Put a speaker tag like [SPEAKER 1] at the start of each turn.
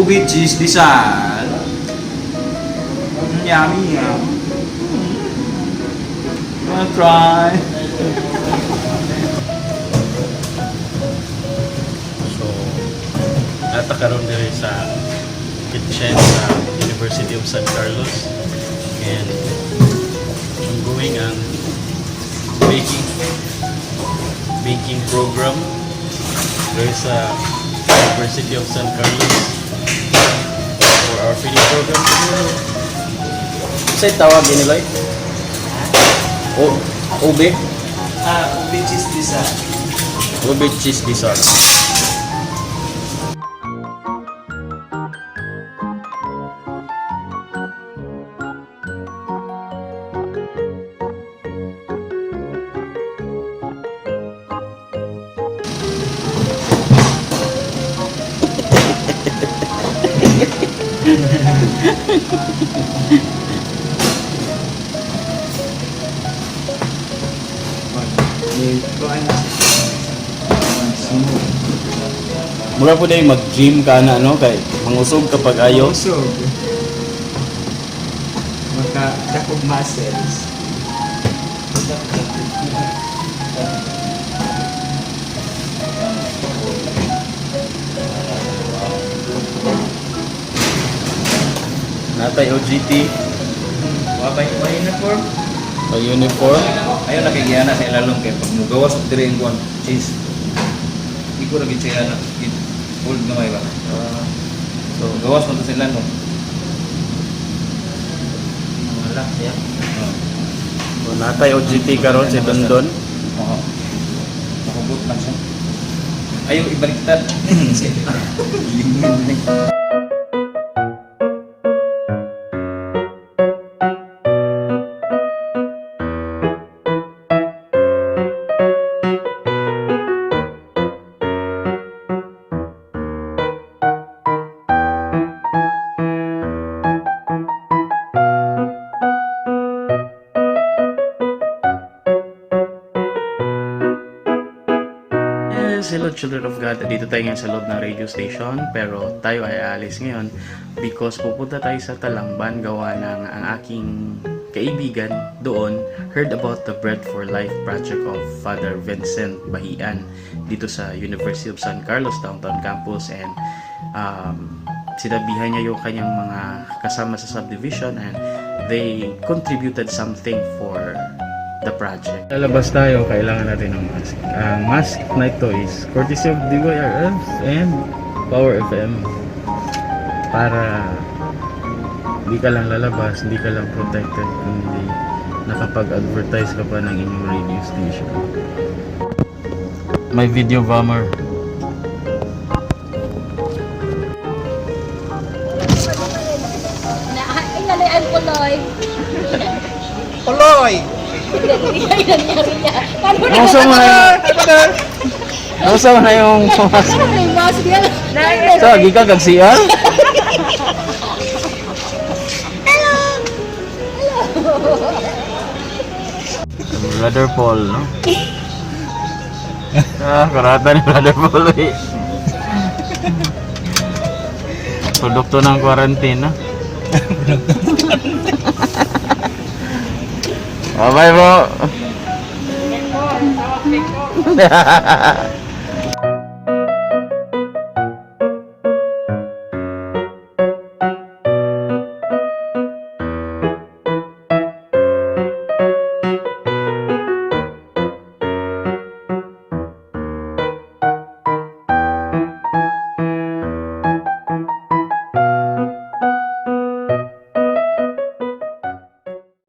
[SPEAKER 1] Ube cheese desal. Yummy, yum. Wanna try?
[SPEAKER 2] So, nata karon diri sa kitchen sa University of San Carlos and ongoing ang baking program diri sa University of San Carlos for our feeding program tomorrow. Sa'y tawag ini, Loy? O, ube?
[SPEAKER 1] Ah, ube cheese desal.
[SPEAKER 2] Ube cheese desal. Mura po dahil mag-gym ka na, no? Kay mangusog kapag ayo.
[SPEAKER 1] Usog. Maka dakog muscles.
[SPEAKER 2] Natay OGT,
[SPEAKER 3] Wa ba uniform?
[SPEAKER 2] o uniform.
[SPEAKER 3] Ayo na kay giyana sa ilalong kay pag mugawas og diri ang kuan cheese. Iko ra gid siya na gid hold gamay ba. So gawas man to sa ilalong.
[SPEAKER 1] Wala siya.
[SPEAKER 3] Oh.
[SPEAKER 2] O, natay OGT karon si Dondon.
[SPEAKER 3] Oo. Nakugot lang siya. Ayo ibaliktad.
[SPEAKER 2] Yes, hello children of God. Dito tayo ngayon sa loob ng radio station, pero tayo ay aalis ngayon because pupunta tayo sa Talamban gawa ng ang aking kaibigan doon heard about the Bread for Life project of Father Vincent Bahian dito sa University of San Carlos Downtown Campus and sinabihan niya yung kanyang mga kasama sa subdivision and they contributed something for the project. Lalabas tayo, kailangan natin ng mask. Ang mask na ito is courtesy of DYRF and Power FM para hindi ka lang lalabas, hindi ka lang protected, kundi nakapag-advertise ka pa ng inyong radio station. May video bomber.
[SPEAKER 4] Na, ay, nalayan ko, Loy.
[SPEAKER 1] Oloy!
[SPEAKER 4] Ay, nangyari niya. Paano na
[SPEAKER 2] Nausa mo na yung... Nausa mo na yung mask.
[SPEAKER 4] Paano na yung mask niya?
[SPEAKER 2] So, gikan kag CR? Brother Paul, no? Ah, karata ni Brother Paul eh. Produkto ng quarantine, no? Bye-bye, bro.